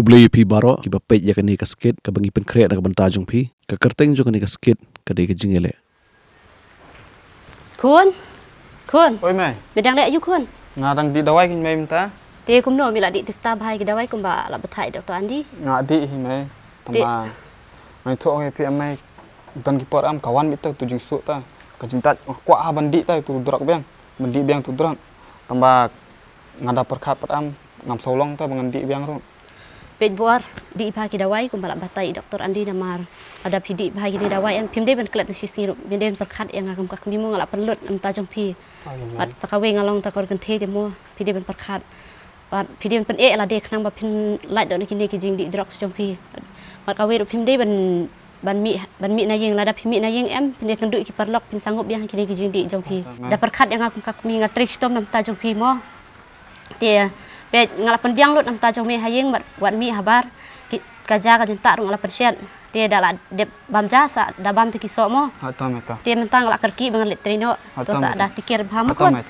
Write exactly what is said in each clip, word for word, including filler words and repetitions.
Khublei ïa phi baroh kiba peit ïa kane ka skit kaba ngi pynkhreh na ka bynta jong phi. Ka kyrteng jong kane ka skit ka dei ka jingïaleh. Khun. Khun. Oi, mei. Me dang leh aiu, khun? Nga dang dih dawai keiñ, mei, mynta. Te kumno, me la dih tista bha ïa ki dawai kumba la batai doktor Andy? Nga dih hi, mei. Te tangba nga ïathuh ïa phi, mei. Don ki por em ka wan beit uto u jingsuk uto. Ka jingthoh nga kwah ha ban dih uto u drok biang. Ban dih biang uto u drok. Tangba nga da pyrkhat pat em, ngam sngewlong uto ba ngan dih biang ruh. Peit Bor, dih bha ki dawai kumba la batai doktor Andy namar lada phi dih bha kine ki dawai em, phim dei ban klet na shisngi ruh, phim dei ban pyrkhat ïa nga kum ka kmie mo, nga la pynlut na bynta jong phi. Bad sa kawei nga long uta ka kynthei te mo, phi dei ban pyrkhat. Bad phi dei ban pyneh lade khnang ba phin lait noh na kine ki jingdih drugs jong phi. Bad kawei ruh phim dei ban, ban mih, ban mih na ïing, lada phi mih na ïing em, phin ïakynduh ïa ki paralok, phin sa ngup biang ha kine ki jingdih jong phi. Da pyrkhat ïa nga kum ka kmie, nga trei shitom na bynta jong phi mo. Te peit nga la pynbiang lut na bynta jong me ha ïing, bad wat mih habar, ki, ka ja ka jingtah ruh nga la pynshet. Te da la dep bam ja sa da bam te ki soh mo. Te mynta nga la kyrkieh ba ngan leit trei noh. To sa da take care bha mo khun.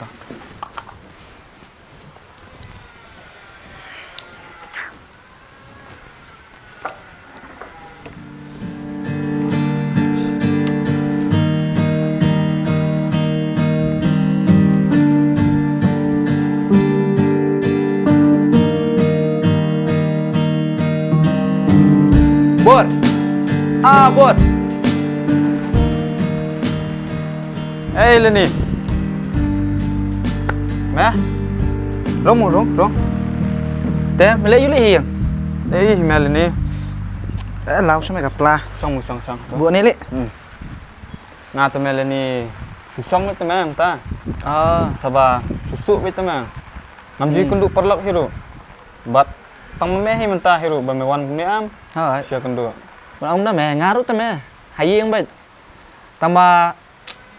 Bor. Ah, Bor. Ei, Leni. Me? Rung mo, rung, rung. Te, me leh aiu leh hi ïing? Ei, me Leni. Eh, lau sha me ka pla. Shong mo, shong, shong. Buh ne leh. Hmm. Nga te me Leni shu shong beit te me mynta. Ah. Saba shu suk beit te me. Ngam ju ïakynduh paralok hi ruh. Bad tang ma me hi mynta hi ruh ba me wan kumne em. Shu ïakynduh. Wan kumne me, nga ruh te me ha ïing beit. Tangba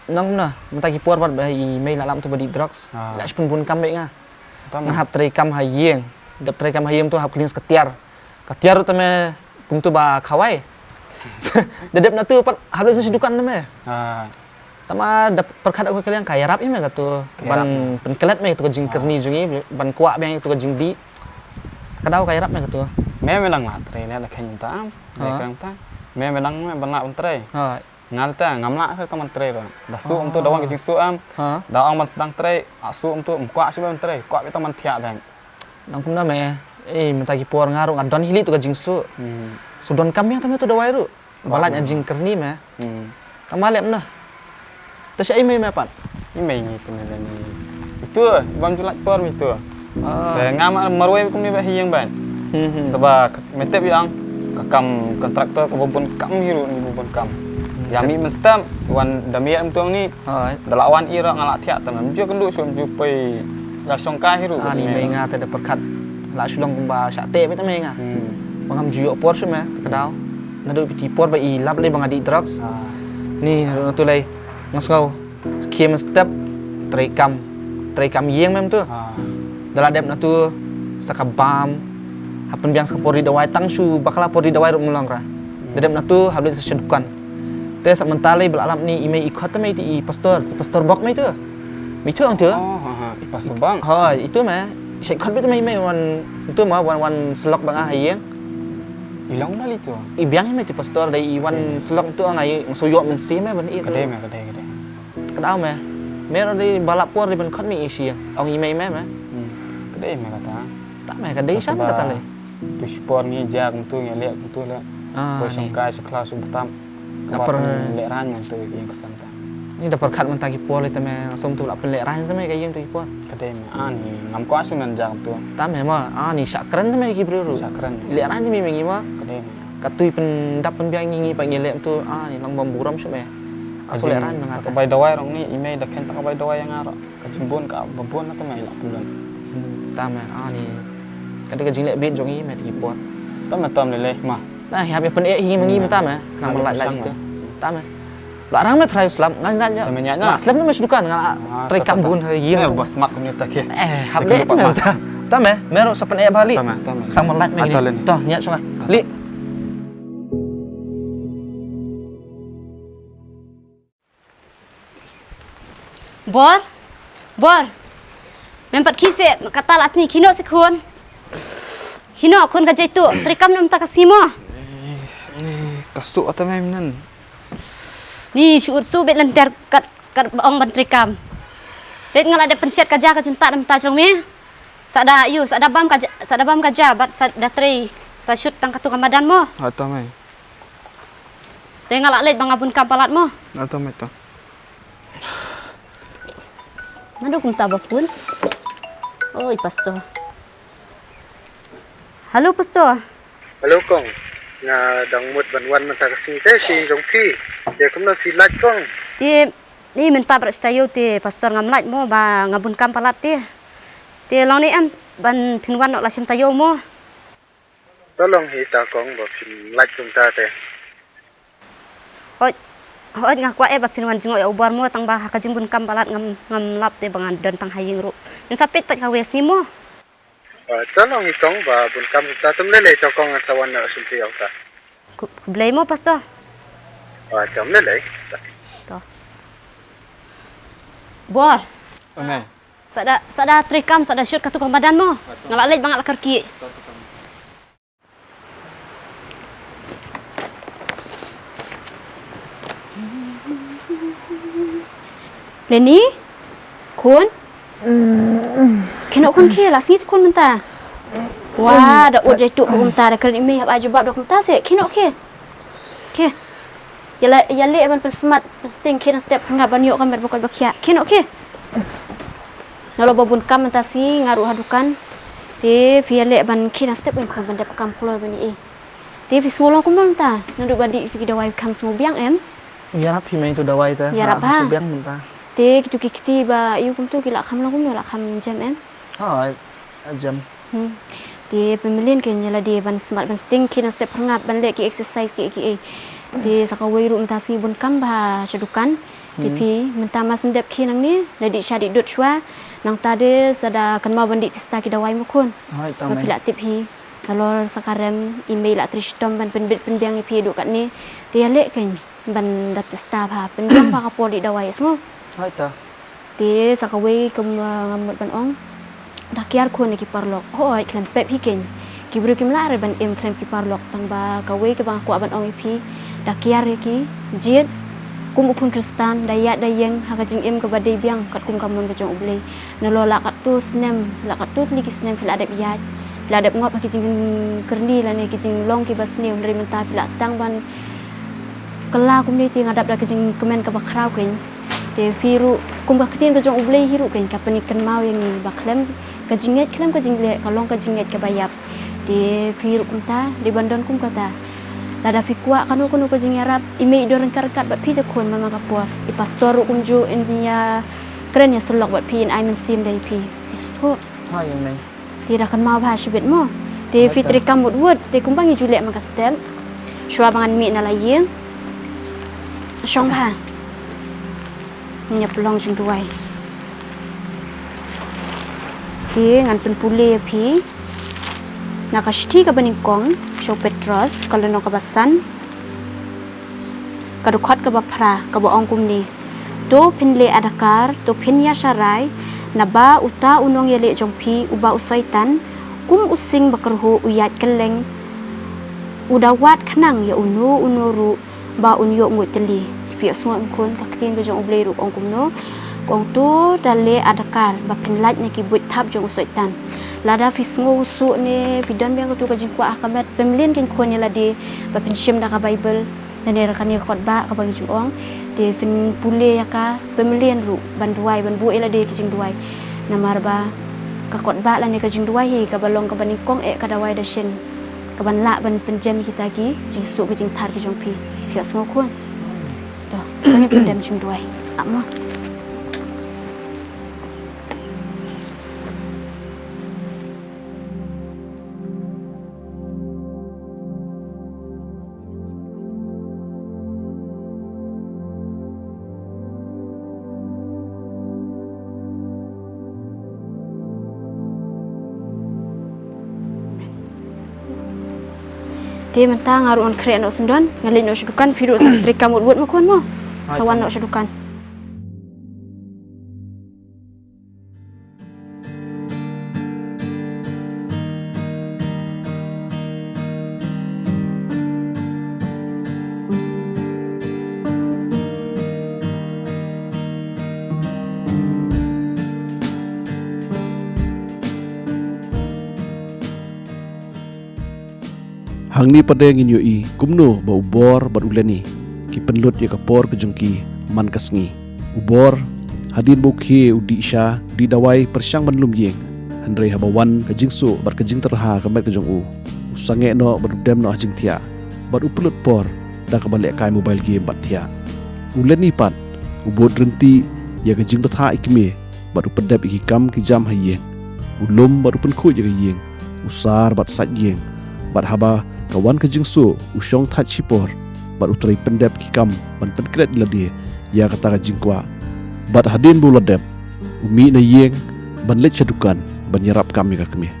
nang kumne mynta ki por bad ba i mei la lap tu ba dih drugs. La shu pynbun kam beit nga. Ngan hap trei kam ha ïing. Dep trei kam ha ïing tu hap clean ka tiar. Ka tiar ruh te me kumtu ba khawai. Da dep na tu pat hap leit sha dukan te me. Tangba da pyrkhat ïa ka liang ka ïarap ïa me katu ban pynklet me katu ka jingkyrni jong ngi ban kwah biang katu ka jingdih. Ka daw ka ïarap me katu. Me me dang lah trei ne da khein ta am. Da khein ta. Me me dang me ban lah ban trei. Ngal ta ngam lah ka man trei ruh. Da suk um tu da wan ka jingsuk am. Da ong ban sdang trei, a suk um tu um kwah shu ban trei, kwah beit tang ban thiah beit. Nang kumne me, eh mynta ki por nga ruh nga don hi lei tu ka jingsuk. Shu don kam biang te me tu dawai ruh. Ba lait na jingkyrni me. Tang ba lem na. Te sha i mei me pat. I mei ngi te me le ni. Itu bam ju lait por mi tu. Te nga ma marwei kumne ba hi ïing bad. Saba me tip ïa nga ka kam kontraktor ka ba bun kam hi ruh ni ba bun kam. Ïa mi mynstep wan da mi am tu ni. Da la wan i ruh nga la thiah te me. Ju kynduh shu ju poi la shongkai hi ruh. Ani mei nga te da pyrkhat la shu long kumba shah teh beit te mei nga. Ba ngam ju ïoh por shu me te ka daw. Naduh phi ti por ba i lap lei ba nga dih drugs. Ni naduh natu lei nga sngew khie mynstep trei kam, trei kam ïing mem tu. Da la dep natu sa ka bam ha pynbiang sa ka por dih dawai tang shu bakla por dih dawai ruh mlong ra. Da dep natu hap leit sa sha dukan. Te sa mynta lei ba la lap ni i mei i khot te mei te i pastor, i pastor bok mei tu. Mei tu ang tu. I pastor bang. Ha, itu me. Sa i khot beit te mei mei wan tu ma wan wan slok ba nga ha ïing. I long na li tu. I biang hi me ti pastor dei i wan slok tu nga i ngsu yok men si me ban i. Ka dei me, ka dei, ka dei. Ka dau me. Me ro dei ba lap por dei ban khot me i si. Ong i me me me. Ka dei me kata. Ta me ka dei sam kata le. Tu si por ngi ja kum tu ngi lek kum tu le. Ko song kai sa khla su betam. Ka por lek ran ngi tu i ka sam ta. Ni da pyrkhat mynta ki por le te me song tu la pynleh rain te me ka ïing tu ki por. Ka dei me ani ngam kwah shu men jam tu. Ta me ma ani shah kren te me ki briew ruh. Shah kren. Leh rain te me ngi ma. Ka dei me. Ka tui pyndap pynbiang ngi ngi pa ngi leh tu ani lang bam burom shu me. Ka su leh rain me nga te. Ka bai dawai rong ni i me da khen ta ka bai dawai nga ruh. Ka jingbun ka ba bun na te me la pynlun. Ta me ani. Ka dei ka jingleh bit jong ngi me te ki por. Ta me tam le le ma. Na hi hap ïa pyneh hi ma ngi mynta me. Khnang ban lait lait tu. Ta me. Ba rang me trai slap ngan lait ïa. Ta me ïa na. Slap na me shu dukan ngan trai kam bun ha ïing. Ba smat kumne ta ke. Eh hap leh me mynta. Ta me me ro sa pyneh ba li. Ta me ta me. Khnang ban lait me ngi. To ïa shong li. Bor. Bor. Mem pat khie se kata la sngi khie noh se khun. Hino khun ka jaitu, treikam na mynta ka sngi mo. Ni ka su ata mem nan. Ni shu ut su bet lenter kat kat ong ban treikam. Bet nga la dep pynshet ka ja ka jinta na mynta jong me. Sa da yu, sa da bam ka ja, sa da bam ka ja bad sa da trei sa shut tang katu ka madan mo. Ata mem. Te nga la leit ba nga bun kam palat mo. Ata mem ta. Mano kumta ba phone? Oi, pastor. Halo, pastor. Halo, kong. Nga dang mut ban wan mynta ka sngi te, shi jong phi. Te kumno phi lait, kong? Te, ni mynta bra shita yo te, pastor, ngam lait mo ba nga bun kam palat te. Te long ni em ban phin wan noh la shim ta yo mo. To long hi ta, kong, ba phin lait kumta te. Hoi, hoi nga kwah e ba phin wan jngoh ïa u bor mo, tang ba ha ka jingbun kam palat ngam ngam lap te ba ngan don tang ha ïing ruh. Ngin sa peit pat ka wei sngi mo. Ah, to long hi, kong, ba bun kam kumta, to ym lei lei, to kong, ngan sa wan noh shim phi ïa uta. Khublei mo, pastor. Ah, to ym lei lei. To. Bor. Amen. Sa da, sa da treikam, sa da shut katu ka madan mo. Nga la leit ba nga la kyrkieh. Leni? Khun? Khie noh khun khie, la sngi khun mynta. Wa, da ut jaitu kumta, da kren i mei hap ai jubab da kumta se. Khie noh khie. Khie. Ïa la, ïa leh ban pynsmat pynsting khie na step, nga ban ïoh ka met ba koit ba khiah. Khie noh khie. Nalor ba bun kam mynta sngi nga ruh ha dukan. Te phi ïa leh ban khie na step, ban kham ban dep kam kloi ban ïa. Te phi sngew long kumno mynta? Naduh ba dih tu ki dawai kham sngew biang em? Ïarap hi mei tu dawai te. Ïarap ha? Sngew biang mynta. Te kitu ki kti ba ïu kumtu ki la kham long kumno, la kham jem em? Ha, jem. Hmm. Te pynmlien kein ïa lade ban smat ban sting, khie na step pyrngap, ban leh ki exercise ki ki ei. Te sa kawei ruh mynta sngi bun kam bha sha dukan. Te phi mynta ma sngewdep khie nangne, la dih sha dih dud shuwa. Nangta de sa da kynmaw ban dih tista ki dawai mo khun. Hoi, ta mei. Ba phi la tip hi. Nalor sa ka rem i mei la trei shitom ban pynbit pynbiang ïa phi haduh katne. Te ïa leh kein ban da tista bha, pynbiang bha ka por dih dawai, sngew? Hoi ta. Te sa kawei kum, uh, nga mut ban ong. Da kiar khun ïa ki paralok. Hooid, khlem pep hi kein. Ki briew kim lah re ban im khlem ki paralok, tang ba kawei kaba nga kwah ban ong ïa phi. Da kiar ïa ki jied kum u khun Khristan, da ïaid da ïeng ha ka jingim kaba dei biang katkum ka mon ka jong U Blei. Nalor la katto snem, la katto tylli ki snem phi la dep ïaid, phi la dep ngop ha ki jingkyrni lane ki jinglong kiba sniew, hynrei mynta phi la sdang ban kylla kumne, te nga dap da ka jingkmen kaba khraw kein. Te phi ruh kum ka ktien ka jong U Blei hi ruh kein ka pyni kynmaw ïa ngi ba khlem ka jingngeit khlem ka jingleh ka long ka jingngeit kaba ïap. Te phi ruh kumta dei ban don kum kata. Lada phi kwah kano kano ka jingïarap, i mei i don ryngkat ryngkat bad phi te khun man man ka por. I pastor ruh kumjuh in ïa kren ïa sylok bad phi, in ai mynsiem da ïa phi. Phi sngewthuh? Ha, ïa mei. Te da kynmaw bha shibit mo. Te phi treikam wut wut, te kumba ngi ju leh man ka step. Shuwa ba ngan mih na la ïing. Shong bha. Ngin ïa pynlong jingduwai. Te ngan pynpule ïa phi na ka shithi kaba nyngkong sha u Petros, ka lynnong kaba san, ka dkhot kaba phra, kaba ong kumne: To phin leh adkar, to phin ïa sharai, naba uta u nongïaleh jong phi, uba u Soitan, kum u sing ba kyrhuh u ïaid kylleng, u da wad khnang ïa uno uno ruh ba un ïoh nguid tylli. Phi ïohsngew em khun, ka ktien ka jong U Blei ruh ka ong kumno? Ka ong to da leh adkar ba phin lait na ki buit thap jong u Soitan. Lada phi sngew u suh ne phi don biang katu ka jingkwah ha ka met, pynmlien kein khun ïa lade ba phin shim da ka Baibl lane da kane ka kot ba kaba ngi ju ong. Te phin pule ïa ka, pynmlien ruh ban duwai, ban buh ïa lade ki jingduwai. Namar ba ka kot ba lane ka jingduwai hi kaba long kaba nyngkong eh ka dawai dashin. Kaban lah ban pynjem kita ki jingsuh ki jingthar ki jong phi. Phi ïohsngew khun? To, to ngin pyndem jingduwai. Ap mo. Te mynta nga ruh ngan khreh noh syndon, ngan leit noh sha dukan, phi ruh sa treikam wut wut mo khun mo. Sa wan noh sha dukan. Hangne pat de ngin ïohi kumno ba u Bor bad u Leni ki pynlut ïa ka por ka jong ki man ka sngi. U Bor, hadien ba u khie u dih sha, dih dawai pyrshang ban lum ïing. Hynrei haba wan ka jingsuh bad ka jingtyrha ha ka met ka jong u, u sangeh noh bad u dem noh ha jingthiah bad u pynlut por da kaba lehkai mobile game bad thiah. U Leni pat, u bud rynti ïa ka jingbthah i kmie bad u pyndep ïa ki kam ki jam ha ïing. U lum bad u pynkhuid ïa ka ïing, u sar bad sait ïing. Bad haba ka wan ka jingsuh, u shong thait shipor bad u trei pyndep ki kam ban pynkhreh ïa lade ïa kata ka jingkwah. Bad hadien ba u la dep, u mih na ïing ban leit sha dukan ban ïarap kam ïa ka kmie.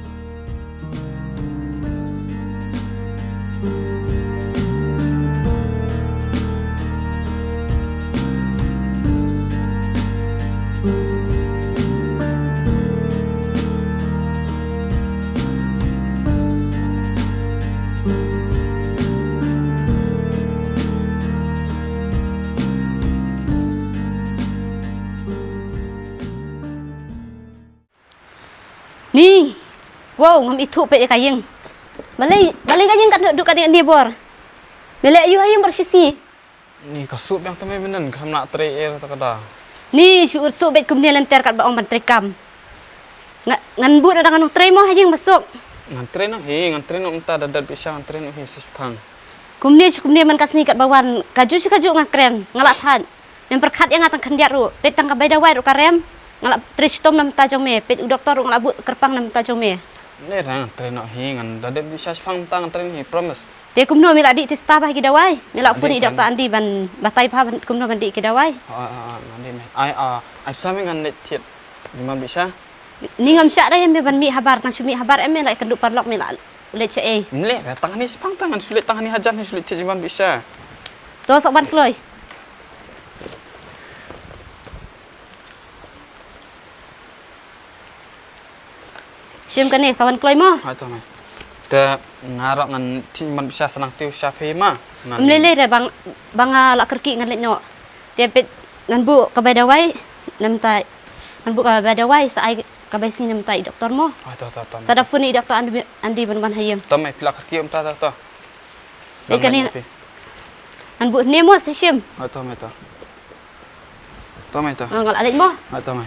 Ni, wow, ngam ithuh peit ïa ka ïing. Balei, balei ka ïing kat duk kat ïa ni bor. Balei ïa ïing bor shisha. Ni ka suk biang te me mynta kam lah trei er ta ka da. Ni shu ur suk beit kumne lynter kat ba ong ban trei kam. Nga, ngan bud na da ngan trei mo ha ïing ba suk. Ngan trei noh hi, ngan trei noh mynta da dat bisa ngan trei noh hi sisphang. Kumne shi kumne man ka sngi kat ba wan, ka ju shi ka ju nga kren, nga lah thait. Mem pyrkhat ïa nga tang khyndiat ruh, peit tang ka bai dawai ruh ka rem, nga lah trei shitom na mynta jong me, peit u doktor ruh nga lah bud kyrpang na mynta jong me. Ne rang trei noh hi ngan da dep dih sha shipang mynta ngan trei noh hi, promise. Te kumno me lah dih te sta ba ki dawai, me lah phone ïa i doktor Andy ban batai ba kumno ban dih ki dawai. Ah, ah, ah, ngan dih me. Ai, ah, ai sa me ngan leit thied. Di man bisa. Ni ngam shah da em me ban mih habar, tang shu mih habar em me lah kynduh paralok me lah. Leit sha ei. Mleh, tang hani shipang tang, ngan shu leit tang hani hajan, ngan shu leit thied jiman bishar. To sok ban kloi. Shim kane sa wan kloi mo. Ai to me. Te nga rok ngan thied jiman bishar sa nang tiew sha phi ma. Mlei lei re bang, bang nga lah kyrkieh ngan leit noh. Te peit ngan buh ka bai dawai. Namta ngan buh ka bai dawai sa ai ka bai sngi namta i doktor mo. Ah, to, to, to. Sa da phone i doktor Andy, Andy ban wan ha ïing. To me phi lah kyrkieh mynta to, to. Dei kane ngan buh ne mo sa shim. Ah, to me to. To me to. Nga lah leit mo. Ah, to me.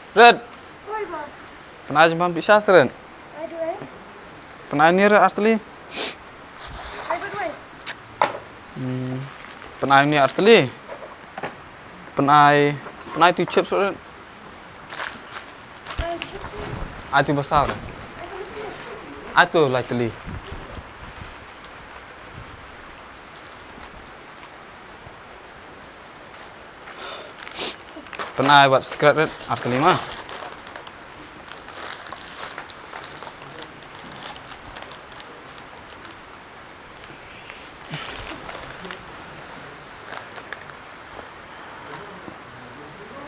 Red. Oi, boss. Pynai jiman bishar seren. Ai, duh, eh. Pynai ni re arteli. Ai, duh, eh. Hmm. Pynai ni arteli. Pynai, pynai tu chip seren. Ai, chip. Ai, tu basar. Ai, tu mesti. Ai, tu lai teli. Pynai wat secret red arteli ma.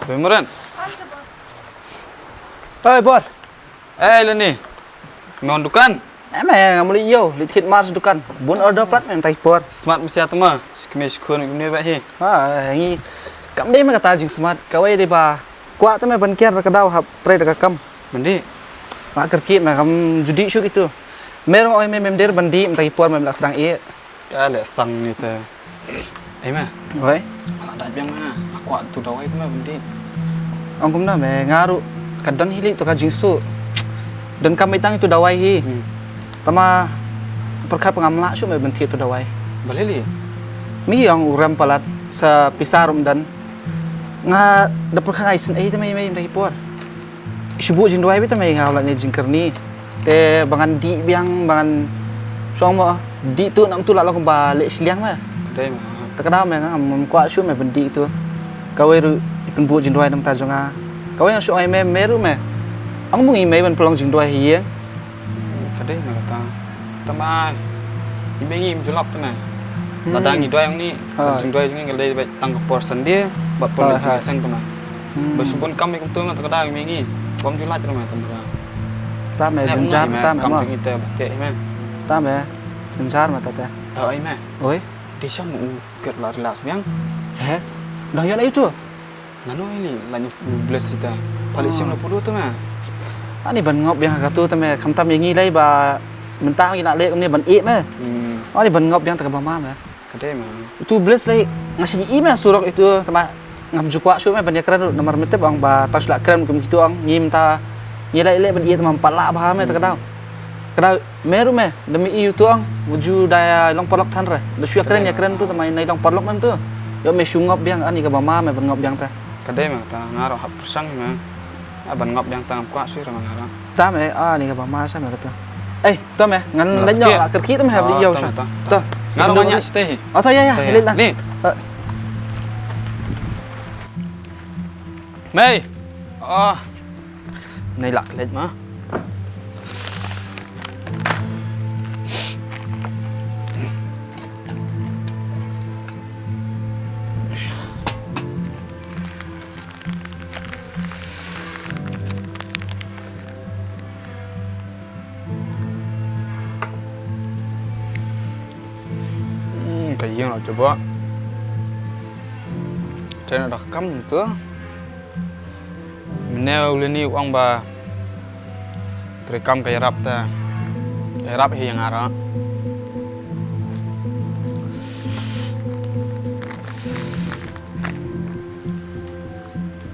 Bemuran. Hei, bor. Eh, Leni. Me wan dukan? Em, eh, ngam leit ïew, leit thied mar sha dukan. Bun order palat mynta ki por. Smat masiah te ma, shi kmie shi khun kumne bha hi. Ha, ngi kam dei me kata jingsmat, kawei dei ba kwah te me ban kiar da ka daw hap trei da ka kam. Ban dih. Nga kyrkieh me kam ju dih shuh kitu. Me ruh ong ïa me mem dei ban dih mynta ki por mem lah sdang ïeh. Ka leh sang ni te. Ei me. Oi. Nga la dait biang nga. Nga kwah tu dawai te me ban dih. Ong kumno me nga ruh ka don hi lei tu ka jingsuh. Don kam beit tang tu dawai hi. Hmm. Tama pyrkhat pyrngam lah shuh me ban thied tu dawai. Balei lei? Me ong u rem palat sa pisa ruh ym don. Nga da pyrkhat nga isynei te me me mynta ki por. Shu buh jingduwai beit te me nga la ne jingkyrni. Te ba ngan dih biang ba ngan shong mo dih tu nam tu la long ba leh shiliang me. Ka dei me. Te ka daw me nga ngam kwah shuh me ban dih tu. Kawei ruh i pynbuh jingduwai na bynta jong nga. Kawei nga shu ong ïa me me ruh me. Ong bun ïa me ban pynlong jingduwai ha ïing. Ka dei me kata. Tama i me ngi im julap te me. Hmm. Lada ngi duwai ong ni. Ha. Jingduwai jong ngi ka dei beit tang ka por Sunday bad por leit jingïaseng te me. Hmm. Ba shu bun kam kumtu nga te ka dei me ngi. Bym ju lait ruh me te me. Ta me jynjar ta me kam mo. Jong ngi te ba te me. Ta me jynjar me ta te. Oi me. Oi. Dei sha mo u ket la relax biang. He. Dang ïa na itu. Nano ini la nyu bless ita. Palik sim la pulu tu me. Ani ban ngop biang ha katu te me, khamtam ïa ngi lei ba mynta ngi la leh kumne ban ïeh me. Hmm. Ani ban ngop biang te kaba ma me. Ka dei me. Itu Bless lei nga shu ïohi me surok itu te ma ngam ju kwah shuh me ban ïakren ruh namar me tip ong ba tang shu la kren kum kitu ong ngi mynta ngi lei leh ban ïeh te ma pat lah bha me te ka dei. Ka dei me ruh me da me ïohi itu ong nga ju da ïa long paralok than re. Da shu ïakren ïakren tu te ma ïa long paralok me tu. Ïoh me shu ngop biang ani kaba ma me ban ngop biang te. Ka dei me ta nga ruh hap pyrshang me. Ah, ban ngop biang tang kwah sui rama ngara. Tam eh, ah, ni ka ba ma sa me kata. Eh, tam eh, ngan leit nyok la kyrkieh tam eh, beli yau sa. To. Ngaro nganya stay. Oh, ta ya ya, leit la. Ni. Mei. Ah. Nei lak leit ma. Hmm, ka ïing la jubok. Te na da kam tu. Mne u lini u ong ba treikam ka ïarap te. Ka ïarap hi ïa nga ruh.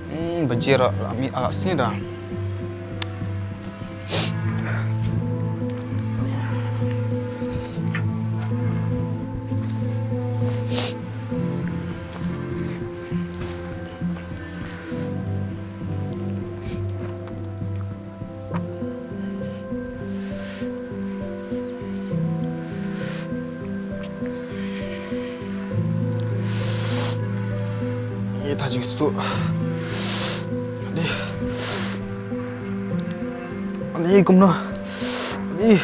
Hmm, bajir la mi ala sini da. Ita jingsu. Adi. Ani kumno. Adi.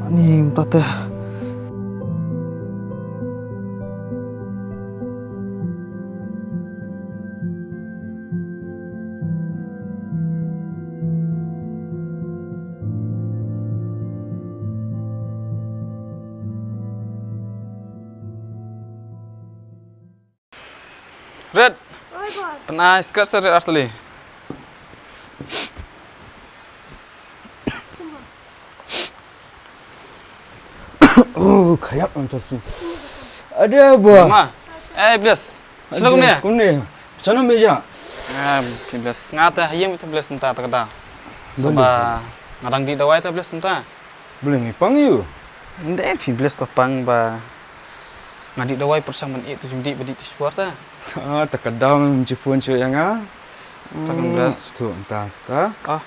Ani mtate. Red. Oi, Bor. Pynai skat sa red arteli. Sumba. Oh, khayap anto si. Ada, Bor. Ma. Eh, Bless. Sino kumne? Kumne. Sino meja? Ah, Bless. Ngata hayim itu Bless nta takada. Saba ngadang di dawai ta Bless nta. Boleh mi pang yu. Nde phi Bless ba pang ba nga dih dawai pyrshang ban ïeh tu jingdih ba dih tu shuwa ta. Ah, ta ka dam ji phone shu ïa nga. Ta kan Bless. Tu ta ta. Ah.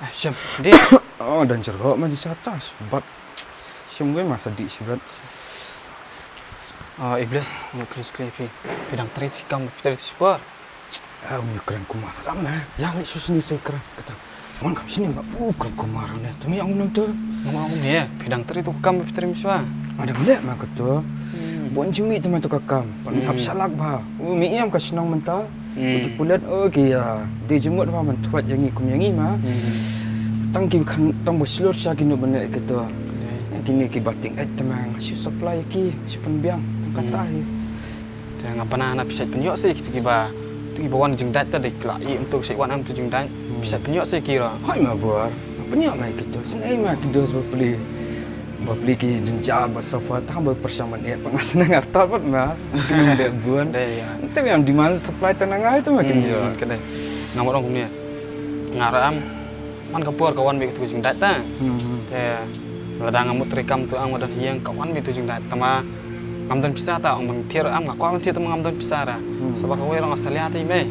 Ah, shem. Dih. Oh, dan jerok ma di sa ta. Bat. Shem gue masa dih sibrat. Ah, Bless, ngu klis klis phi. Pidang tri ti kam phi tri tu shuwa. Ah, uni kren kumar ram na. Ya, lek susun ni saya kren kata. Wan kam sini ma u kren kumar ne. Tumi ang nam tu. Ngam ang ne. Pidang teri tu kam piteri miswa. Ada lek ma kata. Bon jimi tu ma tu kakam. Pan hap salak ba. U mi iam ka senang menta. Ki pulet o ki ya. Di jemut ba man tuat yang ngi kum yang ngi ma. Tang ki kan tang boslor sha ki nu bane kata. Kini ki bating et temang si supply ki si penbiang kata hi. Te nga bana na pisa pynïoh se kitu kiba tu kiba wan jingdait ta de kla i em tu se wan am tu jingdait pisa pynïoh se kira. Hai ma buar. Pynïoh ma kitu. Sene ma kitu ba pli. Ba pli ki jinja ba sofa ta ba pyrshang man e pang sene ngar ta pat ma. De buan. De ya. Te yang demand supply ta na ngai tu ma kin yo. Kene. Ngamot ong kumne. Ngara am Man ka por ka wan bik tu jingdait ta. Te lada nga mut treikam tu ang madan hiang ka wan bik tu jingdait tama ngam don pisa ta ong ban thier am nga kwah ban thier tama ngam don pisa ra. Saba ka wei rong asalia ta i mei.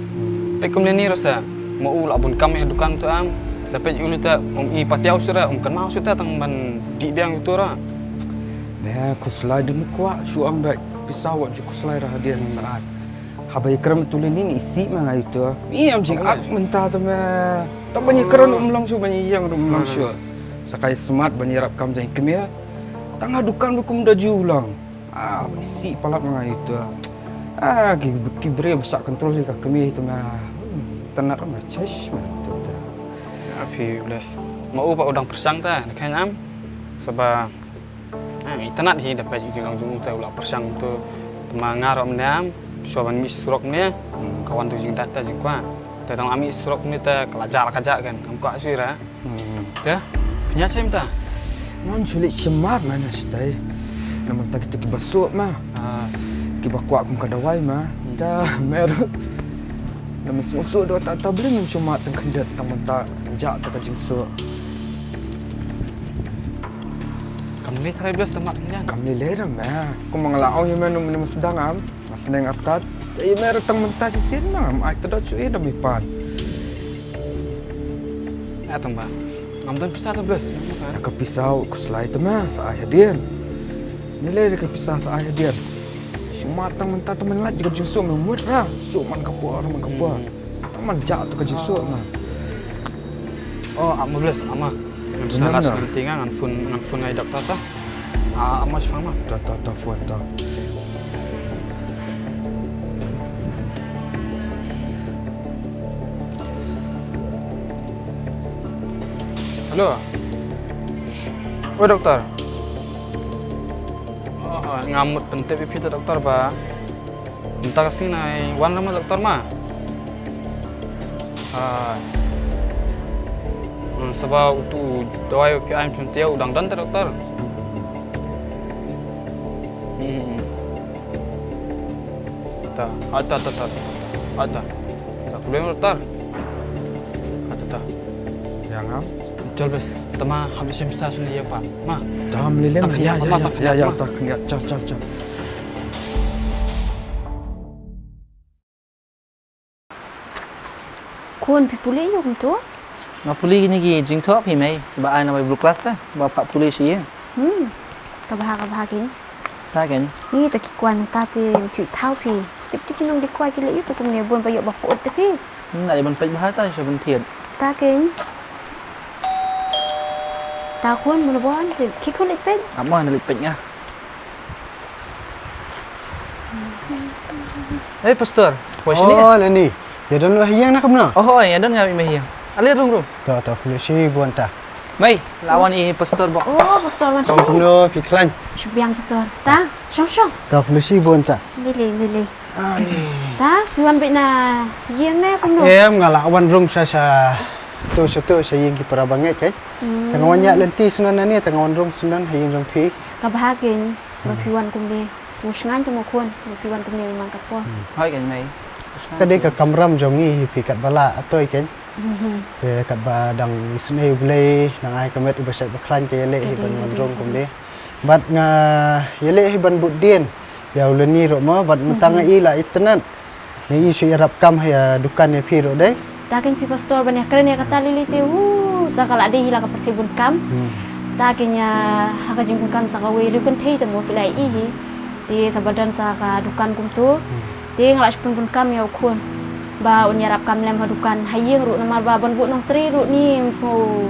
Pek kum ni rasa ma u la bun kam ha dukan tu am da pek u li ta um i patiau sura um kan mau suta tang ban di biang tu ra. Ne khuslai dun kwah shu ang dait pisa wat ju khuslai ra hadiah saat. Haba ïakren tu lini ni isi ma nga ito. Ni am jing ak mynta tu ma. Tang ban ïakren um long shu ban ïeng um long shu. Sakai smart ban ïarap kam jong kmie. Tang ha dukan ba kum da ju long. Ah, isi palat ma nga ito. Ah, ki ki bre ba sa control ka kmie ito ma. Tanat ma chesh ma ito. Api bless. Ma u ba udang persang ta, da kan am. Saba Ah, i tanat hi da peit i jinglong jong u te u la pyrshang tu. Te ma nga ruh mynne am Shuwa ban mih surok ne, ka wan tu jingdait ta jingkwah. Te tang la mih surok ne te ka la jah la ka jah kan. Ngam kwah shuh ira. Hmm. Te, pynïaid shim ta. Ngan shu leit shem mar ma na shitai. Namar ta kita kiba suk ma. Ah. Kiba kwah kum ka dawai ma. Hmm. Ta mer. Namar suk suk dawai ta ta beli ngam shu mad tang khyndiat tang mynta jah ta ka jingsuk. Kam lei trai bias ta mad khyndiat. Kam lei lei ram ma. Kum ma nga la ong ïa me namar sdang am. Nga sneng artat. Te ïa me ruh tang mynta shisien ma ngam ai tdot shuh ïa da mi pan. Ai tang ba. Ngam don pisa ta blus. Ïa ka pisa u khuslai te ma sa ai hadien. Ni le ka pisa sa ai hadien. Shu ma tang mynta te man lait jingkam jingsuk me mut ra. Suk man ka por man ka por. Hmm. Tang man jah tu ka jingsuk ma. Oh, ama blus, ama. Ngan sngewlas ngan tinga ngan phone ngan phone ngai doktor ta. Ah, ama shipang ma. Ta ta ta phone ta. Hello. Oi doktor. Oh, nga mut pyntip ïa phi ta doktor ba. Mynta ka sngi nai wan lem ma doktor ma. Hai. Hmm, saba utu u dawai u phi ai shim te u dang don te doktor. Hmm. Ta, ata ta ta. Ata. Ta problem doktor. Ata ta. Yang am? Jol bes. Tama habis shim sa sini ya pa. Ma. Tam lilem. Ya ya ya ya. Ta kan ya cha cha cha. Khun, phi pule ïa u kumto? Nga pule kine ki jingthoh phi mei, ba ai na bai blue class te, ba pat pule shi ïa. Hmm. Ka bha ka bha ki. Sa ken. Ni ta ki kwai mynta te ym thaw phi. Tip tip ki nong di kwai ki leh ïa u kumne bun ba ïoh ba put te phi. Hmm, na dei ban peit bha ta sha ban thied. Ta ken. Ta khun bun bun ki khun leit peit. Amo na leit peit nga. Hei pastor, wa shini? Oh, Leni. Ïa don ha ïing na kumno? Oh, oh, ïa don nga mih ha ïing. Ale rung rung. To to, pule shi bun ta. Mei, la wan i pastor bok. Oh, pastor wan shini. Kumno phi khlaiñ? Shu biang pastor. Ta, shong shong. To pule shi bun ta. Mili mili. Ani. Ta, phi wan beit na ïing ne kumno? Em, nga la wan rung sha sha. To sha to sha ïing ki para bangeit kan. Hmm. Te nga wan ïaid lynti syndon nangne, te nga wan rung syndon ha ïing jong phi. Ka bha kein. Ba phi wan kumne, sngewsynei te mo khun, ba phi wan kumne man ka por. Hooid kein mei. Ka dei ka kamram jong ngi hi phi katba la atoi kein. Te katba dang isynei U Blei, nang ai ka met uba shait ba khlaiñ te ïaleh hi ban wan rung kumne. Bad nga ïaleh hi ban bud dien ïa u Leni ruh mo, bad mynta nga i la itynnad. Ngi i shu ïarap kam ha ïa dukan ïa phi ruh dei. Ta kein phi pastor ban ïakren ïa kata lili te, hu, sa ka la dei hi la ka pyrthei bun kam. Hmm. Ta kein ïa ha ka jingbun kam sa kawei riew kynthei te mo phi la i hi. Te sa ba don sa ka dukan kumto. Hmm. Te nga la shu pynbun kam ïa u khun ba un ïarap kam lem ha dukan ha ïing ruh namar ba ban buh nongtrei ruh ni ym sngew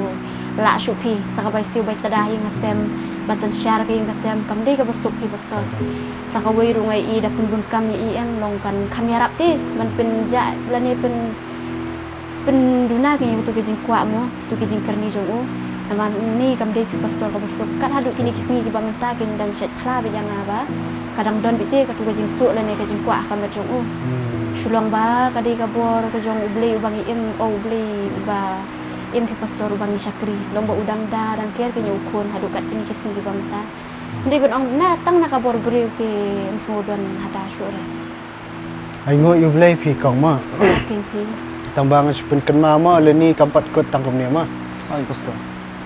lah shuh phi sa ka bai siew bai tada ha ïing ha sem ba san shar ka ïing ka sem kam dei kaba suk phi pastor. Sa kawei ruh nga i da pynbun kam ïa i em long kan kham ïarap te ban pynjah lane pyn pynduna kine kitu ki jingkwah mo, kitu ki jingkyrni jong u. Namar ni kam dei phi pastor kaba suk kat haduh kine ki sngi kiba mynta kin dang shet phla beit ïa nga ba ka dang don beit te katu ka jingsuk lane ka jingkwah ha ka met jong u. Hmm. Shu long ba ka dei ka bor ka jong U Blei uba ngi im, o U Blei uba im phi pastor uba ngi shakri. Long ba u dang da dang ker kine u khun haduh kat kine ki sngi kiba mynta. Ndei ban ong na tang na ka bor briew ki ym sngew don hata shuh re. Ai nguh ïa U Blei phi kong ma. Phi phi. Tang ba nga shu pynkynmaw ma leni kam pat kut tang kumne ma. Ai pastor.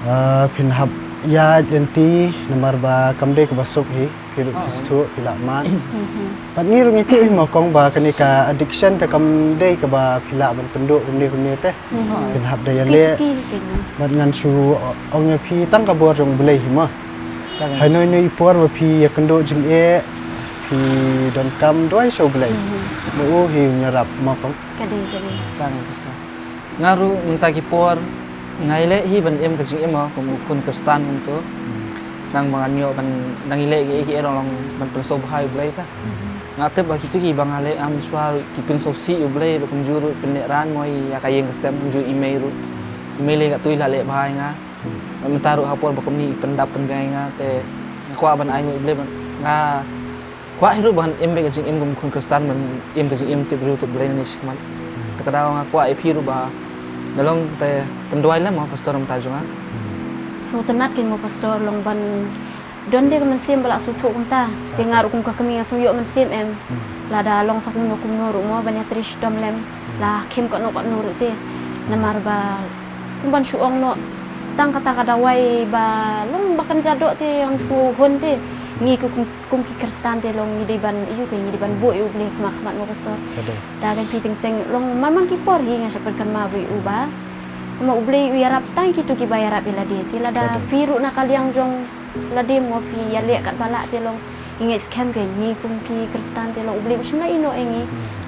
Ah, phin hap ïaid lynti namar ba kam dei kaba suk hi phi ruh phi sngewthuh phi lah mad. Pat ngi ruh ngi tip hi ma kong ba kane ka addiction te kam dei kaba phi lah ban pynduh kumne kumne te. Phin hap da ïaleh. Bad ngan shu ong ïa phi tang ka bor jong U Blei hi ma. Hai noi noi i por ba phi ïakynduh jingeh phi donkam duwai sha U Blei. Ba u hi u ïarap ma kong. Ka dei ka dei. Tang ïa phi sa. Nga ruh mynta ki por nga ïaleh hi ban im ka jingim ma kum u khun Khristan kumto. Nang ba ngan ïoh ban nang ïaleh ki ei ki ei long long ban pynsngewbha ïa U Blei ta. Nga tip ba kitu kiba nga leh am shuwa ruh ki pynsngewsih ïa U Blei ba kumjuh ruh pynlehrain mo ïa ka ïing ka sem kumjuh i mei ruh. I mei lei katto i la leh bha ïa nga. Mynta ruh ha por ba kumne i pyndap pynbiang ïa nga te nga kwah ban ai nguh ïa U Blei ba nga Kwah hi ruh ban im beit ka jingim kum khun Khristan, ban im ka jingim tip briew tip Blei nangne shakhmat. Te ka daw nga kwah ïa phi ruh ba na long te pynduwai lem ma pastor mynta jong nga. Sngewtynnat kein mo pastor, long ban don de ka mynsiem ba la sngewthuh kumta. Te nga ruh kum ka kmie nga sngew ïoh mynsiem em. Lada long sa kumno kumno ruh mo ban ïatrei shitom lem. La khim katno katno ruh te. Namar ba kum ban shu ong noh tang kata ka dawai ba long ba kan jadok te, ong shu hun te. Ngi kum, kum ki Khristan te long ngi dei ban ïoh, ngi dei ban buh ïa U Blei khmat khmat mo pastor. Ka dei. Da kan phi teng teng long man man ki por hi nga shu pynkynmaw ba ïa u ba ma U Blei u ïarap tang kito kiba ïarap ïa lade. Te lada phi ruh na ka liang jong lade mo phi ïaleh katba lah te long, ngi ngeit skhem kein ngi kum ki Khristan te long U Blei u shim la ïehnoh ïa ngi.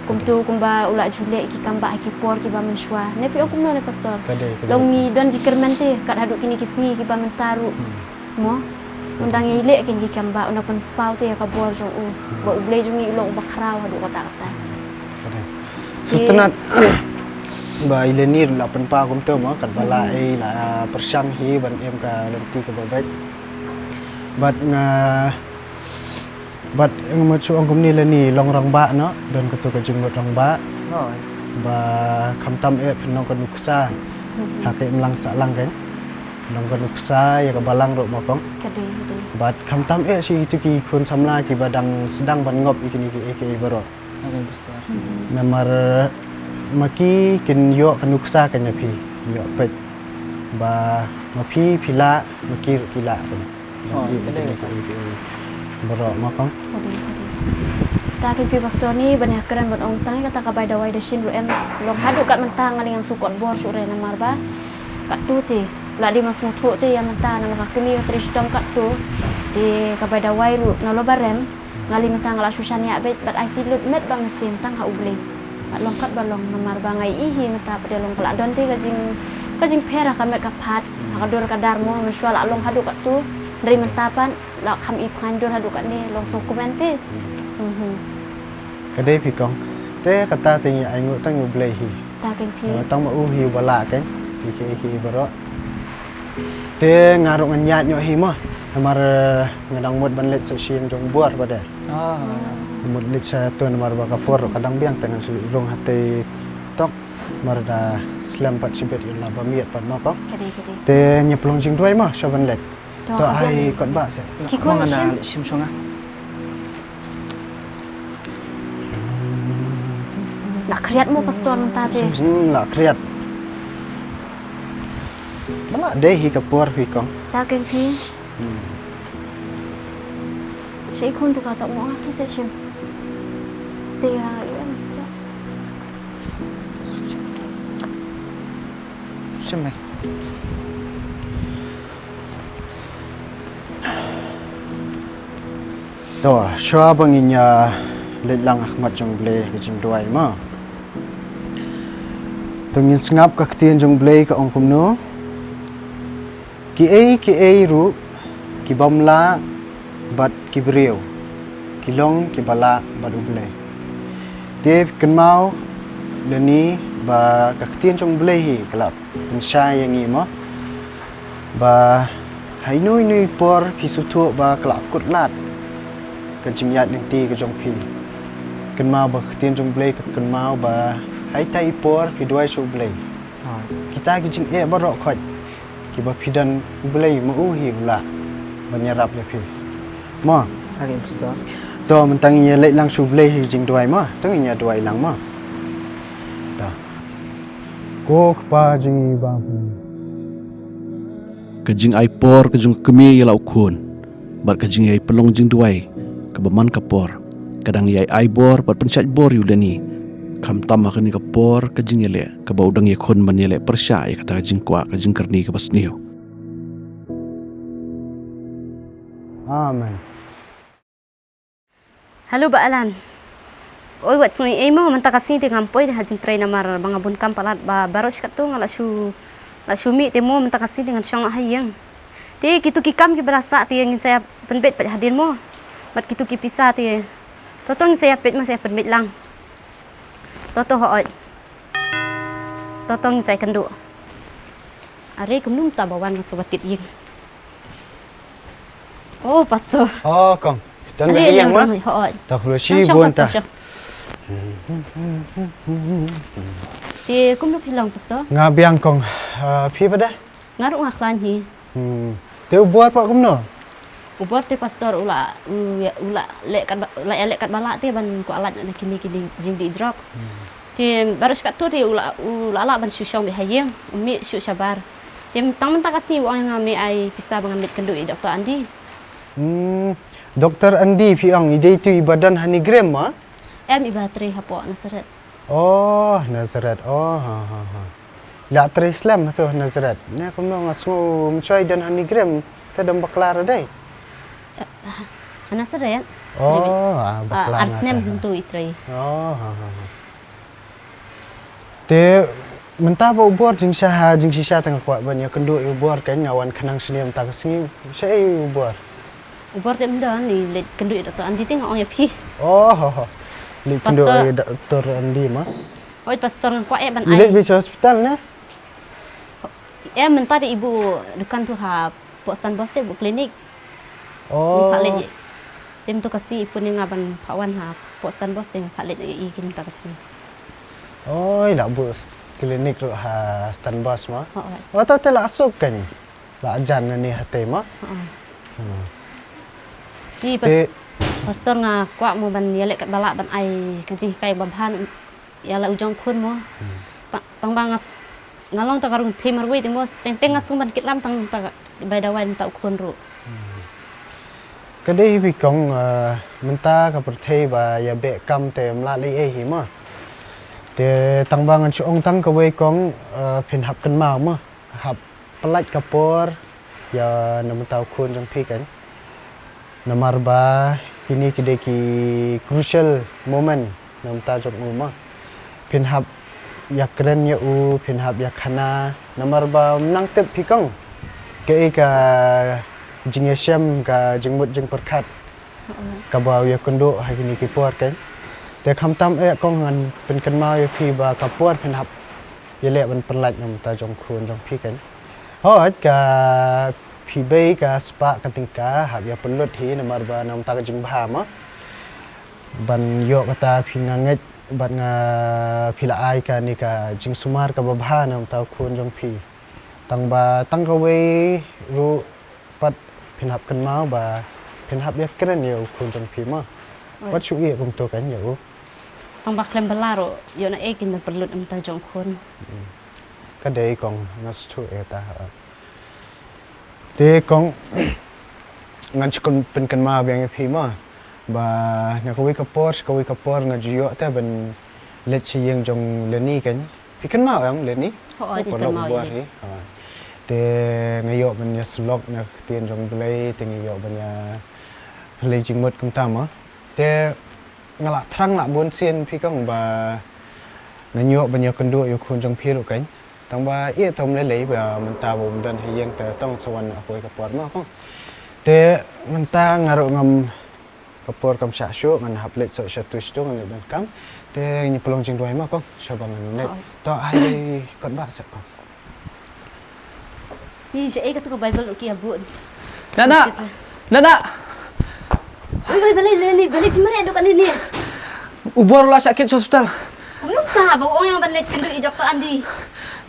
Kumto kumba u la ju leh ki kam ba ha ki por kiba mynshuwa. Ne phi ong kumno ne pastor? Ka dei, ka dei. Long ngi don jingkyrmen te kat haduh kine ki sngi kiba mynta ruh. Mo. Un dang ïaleh kein ki kam ba un da pynpaw te ïa ka bor jong u. Ba U Blei jong ngi u long uba khraw haduh katta katta. Ka dei. Sngewtynnat ba i Leni ruh la pynpaw kumto mo, katba la ei la pyrshang hi ban im ka lynti kaba beit. Bad nga, bad nga mut shu ong kumne Leni, long rangbah noh, don kato ka jingmut rangbah. Hooid. Ba khamtam eh phin long ka nuksa ha ka imlang sahlang kein. Long ka nuksa ïa ka balang ruh mo kong. Ka dei, ka dei. Bad khamtam eh shi kito ki khun samla kiba dang sdang ban ngop ïa kine kiei kiei baroh. Namar ma ki kin ïoh ka nuksa ka na phi, ïoh peit ba ma phi phi lah, ma ki ruh ki lah. Baroh ma kong. Ka dei, ka dei. Ta ki phi pastor ni ban ïa kren ban ong tang kata ka bai dawai da shin ruh em. Long haduh kat mynta nga lyngngoh sukot bor shuh re namar ba katto te la dei ma sngewthuh te ïa mynta namar ka kmie ka trei shitom katto. Te ka bai dawai ruh na lo ba rem. Nga lei mynta nga la shu shaniah beit bad ai ti lut met ba mynsiem tang ha U Blei. Bad long kat ba long namar ba nga ïohi mynta pat de long ka la don te ka jing, ka jingpher ha ka met ka phad ha ka dur ka dar mo mynshuwa la long haduh katto. Hynrei mynta pat la kham i pyngain dur haduh katne long sngewkmen te. Ka dei phi kong. Te kata te ngi ainguh tang U Blei hi. Ta kein phi. Tang ma u hi uba lah kein. Ïa kiei kiei baroh. Te nga ruh ngan ïaid noh hi mo. Namar nga dang mut ban leit sa sha ïing jong u bor pat de. Mut leit sha to namar ba ka por ruh ka dang biang te ngan shu leit rung hatei tok. Namar da slem pat shibit ïa la ba miet pat mo kong. Ka dei, ka dei. Te ngi pynlong jingduwai mo sha ban leit. To ai kot ba se. Ki khun nga na leit shim shong ah. La khriat mo pastor mynta te. La khriat. Ba la dei hi ka por phi kong. Ta kein phi. Shi khun tu ka ta mo nga ki se shim. Te ya. Shim me. To, shuwa ba ngin ïa leit lang ha khmat jong U Blei ka jingduwai mo. To ngin sngap ka ktien jong U Blei ka ong kumno. Kiei kiei ruh ki bym lah bad ki briew ki long kiba lah bad U Blei. Te kynmaw Leni ba ka ktien jong U Blei hi ka la pynshai ïa ngi mo. Ba ha ino ino i por phi sngewthuh ba ka la kut lad ka jingïaid lynti ka jong phi. Kynmaw ba ka ktien jong U Blei ka kynmaw ba ha ita i por phi duwai sha U Blei. Kita ki jingeh baroh khoit kiba phi don U Blei ma u hi u lah ban ïarap ïa phi. Mo. Agi pastor. To mynta ngin ïa leit lang sha U Blei hi jingduwai mo. To ngin ïa duwai lang mo. To. Ko Kpa jong ngi ba ha bneng. Ka jingai por ka jong ka kmie ïa la u khun bad ka jingïai pynlong jingduwai kaba man ka por ka dang ïai ai bor bad pynshait bor ïa u Leni. Khamtam ha kane ka por ka jingïaleh kaba u dang ïakhun ban ïaleh pyrshah ïa kata ka jingkwah ka jingkyrni kaba sniew. Amen. Hello Bah Alan. Oi wat sngew ei mo mynta ka sngi te ngam poi ha jingtrei namar ba nga bun kam palat ba baroh shi katto nga la shu, la shu mih te mo mynta ka sngi te ngan shong ha ïing. Te kitu ki kam kiba la sah te ngin sa ïa pynbeit pat hadien mo. Bad kitu ki pisa te. Toto ngin sa ïa peit mo sa ïa pynbeit lang. Toto hooid. Toto ngin sa ïa kynduh. Are kumno mynta ba wan nga shu ba tied ïing. Oh, pastor. Oh, kong. Don ba ïeng ma? Hooid. Ta khlo shi bun ta. Te kumno phi long, Pastor? Nga biang kong. Ah, phi pat de? Nga ruh nga khlaiñ hi. Hmm. Te u bor pat kumno? U bor te, Pastor, u la, u la leh katba, u la leh katba lah te ban kwah lait na kine, kine jingdih drugs. Hmm. Te baroh shi katto te u la, u la lah ban shu shong beit ha ïing, um mih shuh shabar. Te tang mynta ka sngi u ong ïa nga, me ai pisa ba ngan leit kynduh ïa i Doktor Andy. Hmm. Doktor Andy phi ong, i dei tu iba don ha NEIGRIHMS ma? Em, iba trei hapoh Nazareth. Oh, Nazareth. Oh, ha, ha, ha. La trei slem tu Nazareth. Ne kumno nga sngew mynshwa i don ha NEIGRIHMS, te dang bakla re dei. Eh, ha Nazareth. Oh, ah, bakla ar snem hyntu i trei. Oh, ha, ha, ha. Te mynta ba u bor jingshisha, jingshisha te nga kwah ban ïakynduh ïa u bor, kan nga wan khnang shane mynta ka sngi. Shaei u bor? U bor te mynta i leit kynduh ïa Doktor Andy te nga ong ïa phi. Oh, leit kynduh ïa Doktor Andy ma. Oi, Pastor, nga kwah eh ban ai. I leit beit sha hospital ne? Eh, mynta te i buh dukan tu hapoh Stan Bos te, buh klinik. Oh. Phah leit. Te mynta ka sngi i phone ïa nga ban phah wan hapoh Stan Bos te nga phah leit ïa i mynta ka sngi. Oi, la buh klinik ruh ha Stan Bos ma. Hooid. Wat te la suk kan. La jan na ni hate ma. Hooid. Hmm. Te Pas-, Pastor, nga kwah mo ban ïaleh katba lah ban ai ka jinghikai ba bha ïa la u jong khun mo. Hmm. Ta-, tang ba nga s-, nga long ta ka rung thei marwei te mo, teng teng nga sngewbha ban kit ram tang ta ka bai dawai mynta u khun ruh. Hmm. Ka dei hi phi kong, eh, mynta ka pyrthei ba ïa beh kam te ym lah lei ei hi mo. Te tang ba ngan shu ong tang kawei kong, eh, phin hap kynmaw mo. Hap pyllait ka por ïa na mynta u khun jong phi kan. Namar ba kine ki dei ki crucial moment na mynta jong u ma. Phin hap ïakren ïa u, phin hap ïakhana, namar ba ym nang tip phi kong kaei ka jingïashem, ka jingmut jingpyrkhat kaba u ïakynduh ha kine ki por kan. Te khamtam eh kong, ngan pynkynmaw ïa phi ba ka por phin hap ïaleh ban pyllait na mynta jong khun jong phi kan. Hooid, ka phi bei ka spah ka tyngka hap ïa pynlut hi namar ba na mynta ka jingbha ma. Ban ïoh kata phi, nga ngeit bad nga phi la ai kane ka jingsumar kaba bha na mynta u khun jong phi. Tang ba tang kawei ruh pat phin hap kynmaw ba phin hap ïakren ïa u khun jong phi ma. Oi. Wat shu ïeh kumto kan ïa u. Tang ba khlem bylla ruh ïoh na ei kin pynlut na mynta jong khun. Hmm. Ka dei kong, nga sngewthuh ïa kata. Te kong, ngan shu pynkynmaw biang ïa phi ma. Ba na kawei ka por sha kawei ka por nga ju ïoh te ban leit sha ïing jong Leni kan. Phi kynmaw ïa Leni? Hooid, phi kynmaw ïa Leni. Ha. Te nga ïoh ban ïasyllok na ka ktien jong U Blei, te nga ïoh ban ïa pynleit jingmut kumta ma. Te nga la thrang la bun sien phi kong ba ngan ïoh ban ïakynduh ïa u khun jong phi ruh kan. Tang ba ïa, tang ym lei lei ba mynta ba um don ha ïing te tang sa wan ha kawei ka por ma kong. Te mynta nga ruh ngam Ka por kam shah shuh, ngan hap leit shuh sha tu sha tu, ngan leit donkam. Te ngi pynlong jingduwai ma kong, shaba ngan leit. Oh. To ai kot ba sha kong. Ni sha ei katu ka Bible ruh ki ïa buh. Nana. Nana. Oi, oi, balei, balei, balei phi mareh ïa u kane ni? U bor u la shah kit sha hospital. Kumno ka ba u ong ïa nga ban leit kynduh ïa i Doktor Andy?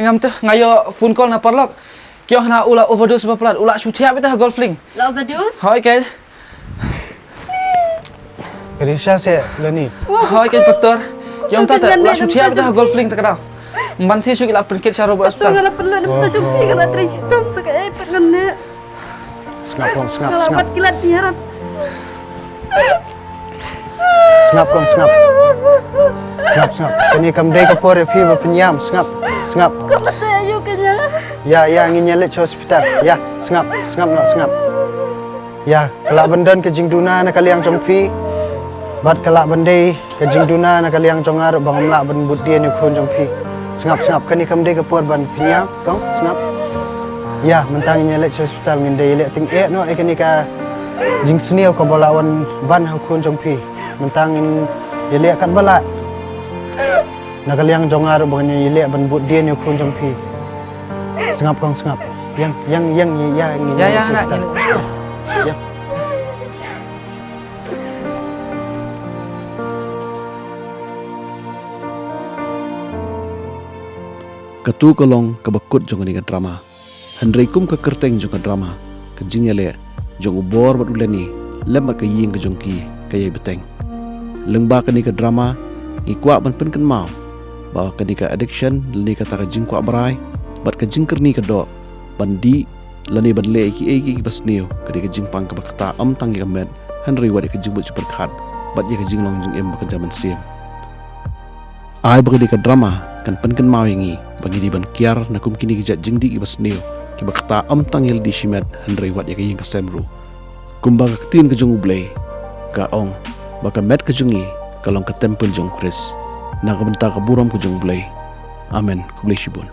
Ngam tip, nga ïoh phone call na paralok. Ki ong hana u la overdose ba palat, u la shu thiah beit ha Golf Link. La overdose? Hooid keiñ. Ka dei shisha seh Leni. Hooid keiñ Pastor. Ki ong ta ta u la shu thiah beit ha Golf Link ta ka daw. Ban shisha ki la pynkit sha Robert Hospital. Nga la pynlut na mynta jong phi, nga la trei shitom sa kaei pat ngan leh. Sngap kong, sngap, sngap. Nga la wad kilat ki harat. Sngap kong, sngap. Sngap, sngap. Kane kam dei ka por ïa phi ba pynïam, sngap, sngap. Ka batai ayu kane. Ïa, ïa, ngin ïa leit sha hospital. Ïa, sngap, sngap noh, sngap. Ïa, ka lah ban don ka jingduna na ka liang jong phi. Bad ka lah ban dei ka jingduna na ka liang jong nga ruh ba ngam lah ban bud dien ïa u khun jong phi. Sngap, sngap, kane kam dei ka por ban pynïam, kong, sngap. Ïa, mynta ngin ïa leit sha hospital, ngin da ïaleh tyngeh noh ïa kane ka jingsniew kaba la wan ban ha u khun jong phi. Mynta ngin ïaleh katba lah na ka liang jong nga ruh ba ngin ïaleh ban bud dien ïa u khun jong phi. Sngap kong, sngap. Ïeng, ïeng, ïeng, ïa, ïa, ngin ïa, ïa, ïa, ïa. Katu ka long kaba kut jong kane ka drama. Hynrei kum ka kyrteng jong ka drama, ka jingïaleh jong u bor bad u lane lem bad ka ïing ka jong ki ka ïai bteng. Lyngba kane ka drama ngi kwah ban pynkynmaw ba kane ka addiction lane kata ka jingkwah brai bad ka jingkyrni ka doh ban dih lane ban leh ïa kiei kiei kiba sniew ka dei ka jingpang kaba kata ym tang ïa ka met hynrei wat ïa ka jingbit jingpyrkhat bad ïa ka jinglong jingim ba kynja mynsiem. Ai ba ka dei ka drama kan pynkynmaw ïa ngi ba ngi dei ban kiar na kum kine ki jait jingdih kiba sniew kiba kata ym tang ïa lade shimet hynrei wat ïa ka ïing ka sem ruh. Kumba ka ktien ka jong U Blei ka ong ba ka met ka jong ngi ka long ka templ jong U Khrist. Na ka bynta ka burom ka jong U Blei. Amen. Khublei shibun.